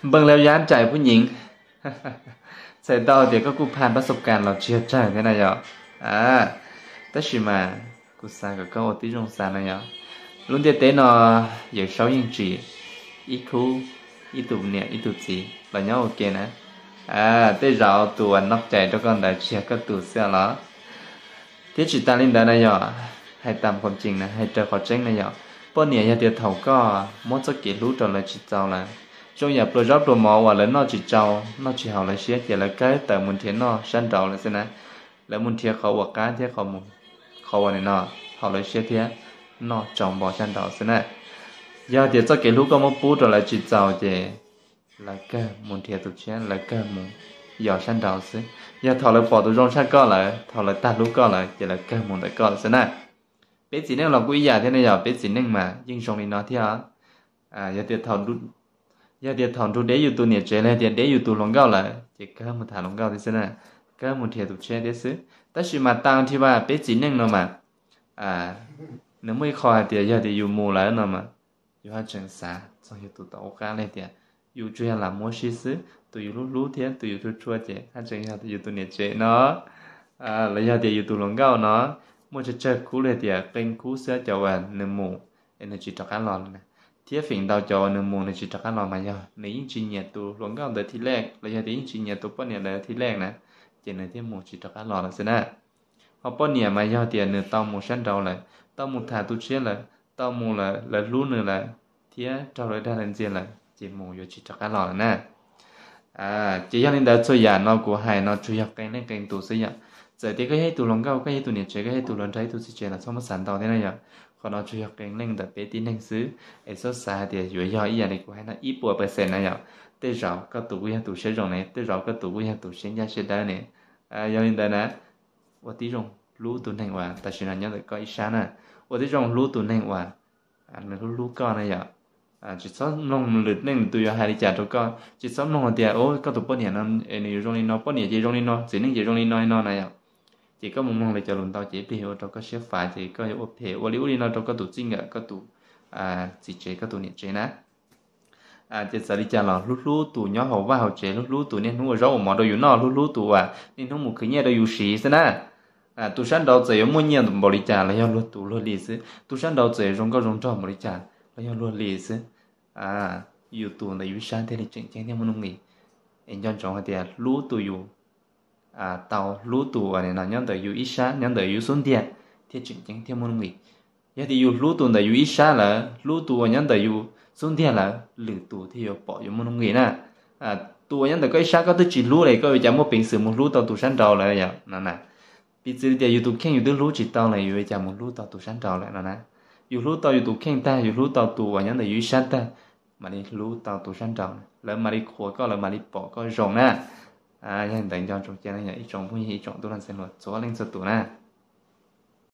Npeej lab yab nraim pub nyiv. Txhais tau tias koj kuj pha pab xav kas los tsis yog tsawg thiab na yom. Tab sis mas kuv xav kom koj ua tib zoo xav na yom. Lub ntiaj teb no Yawm Saub yeej tsim ib khub, ib tug niam ib tug txiv los nyob ua ke na. Tej zaum tus uas noj cai rau koj ntawd tsis yog koj tus xwb los. Thiab tsis tas li ntawd na yom, hais tam qhov tseeb na, hais raws qhov tseeb na yom, poj niam yog tias thaum koj muab txoj kev hlub rau lawv tsis txaus lawm, zoo yam pluas zaub pluas mov uas lawv noj tsis tsau, noj tsis haum lawv siab ces lawv kawg tawm mus nrhiav noj sab nraud lawm xwb na. Lawv mus nrhiav qhov uas qab thiab qhov uas nim no haum lawv siab thiab noj tsau npo sab nraud xwb na. Yog tias txoj kev hlub koj muab pub rau lawv tsis txaus ces lawv kawg mus nrhiav tus tshiab, lawv kawg mus yos sab nraud xwb. Yog thaum lawv pom tus zoo tshaj koj lawm, thaum lawv tag hlub koj lawm ces lawv kawg mus ntawm koj lawm xwb na. Peb txiv neej los kuj ib yam thiab ne yom, peb txiv neej mas yeej zoo li no thiab. Yog tias thaum nrug deb yus tus niam tsev los tias deb yus tus hluas nkauj lawm ces kawg mus tham hluas nkauj thiab xwb na, kawg mus nrhiav tus tshiab thiab xwb. Tab sis mas tag nrho peb txiv neej no mas nws muaj ib qho hais tias yog tias yus mus lawm no mas yus haj tseem xav txog yus tus tau ua qab li tias yus tsuas yog lam muab sib xwb, tus yus hlub hlub thiab tus yus tshua tshua ces haj tseem yog yus tus niam tsev no. Los yog tias yus tus hluas nkauj no, muaj tsawg tsawg khub li tias qee khub xwb cov uas nws mus es nws tsis rov qab los lawm na. Thiab feem ntau cov uas nws mus nws tsis rov qab los mas yog nws yeej tsis nyiam tus hluas nkauj ntawd thib lej los yog tias yeej tsis nyiam tus poj niam ntawd thib lej na, ces nws thiaj mus tsis rov qab los lawm xwb na. Ho poj niam mas yog tias nws tau mus sab nraud lawm, tau mus tham tus tshiab lawm, tau mus lawm, lawv hlub nws lawm thiab raug lawv dag lawv ntxias lawm ces mus yuav tsis rov qab los lawm na. Ces yog li ntawd txhua yam no kuv hais no tsuas yog qee leej qee tus xwb yom. Txawm tias koj yog ib tug hluas nkauj, koj yog ib tug niam tsev, koj yog ib tug hluas nraug ib tug txiv tsev los txhob muab xav ntau thiab na yom. Qhov no tsuas yog qee leej ntawm peb tib neeg xwb, es txhob xav hais tias yuav yog ib yam li kuv hais no ib puas percent na yom. Tej zaum koj tus kuj yog tus siab zoo ne, tej zaum koj tus kuj yog tus siab ncaj siab dawb ne. Yog li ntawd na, ua tib zoo hlub tus neeg uas tam sim no nyob ntawm koj ib sab na, ua tib zoo hlub tus neeg uas nws hlub hlub koj na yom. Tsis txhob mloog lwm leej lwm tus yuav hais li cas rau koj, tsis txhob mloog hais tias koj tus poj niam no es nws yuav zoo li no, poj niam ces zoo li no, txiv neej ces zoo li no li no na yom. Ces koj mus mloog li cov lus ntau ces ib pliag yuav ua rau koj siab fav ces koj yuav ua phem ua li ub li no rau koj tus txij nkawm, koj tus txiv tsev, koj tus niam tsev na. Ces txawm li cas los hlub hlub tus nyob hauv vaj hauv tsev, hlub hlub tus niaj hnub ua zaub ua mov rau yus noj, hlub hlub tus uas niaj hnub mus khwv nyiaj rau yus siv xwb na. Tus sab nraud txawm yuav muaj nyiaj npaum li cas los yog luag tus luag li xwb, tus sab nraud txawm yuav zoo nkauj zoo nraug npaum li cas los yog luag li xwb. Yus tus ntawm yus ib sab thiaj li tseem ceeb thiaj muaj nuj nqis. Es nco ntsoov hais tias hlub tus yus tau, hlub tus uas nim no nyob ntawm yus ib sab, nyob ntawm yus xub ntiag thiaj tseem ceeb thiaj muaj nuj nqis. Yog tias yus hlub tus ntawm yus ib sab lawm, hlub tus uas nyob ntawm yus xub ntiag lawm, lwm tus thiaj yuav pom yuav muaj nuj nqis na. Tus uas nyob ntawm koj ib sab koj twb tsis hlub li, koj yuav cas muaj peev xwm mus hlub tau tus sab nraud lawm yom no na. Piv txwv li tias yus tus kheej yus twb hlub tsis tau lawm, yus yuav cas mus hlub tau tus sab nraud lawm no na. Yus hlub tau yus tus kheej tag, yus hlub tau tus uas nyob ntawm yus ib sab tag, mam li hlub tau tus sab nraud, lawv mam li qhuas koj, lawv mam li pom koj zoo na. Yog li ntawd nco ntsoov cia no yog ib tsoom phooj ywg ib tsoom tub lag ntxhais hluas txhua leej txhua tus na.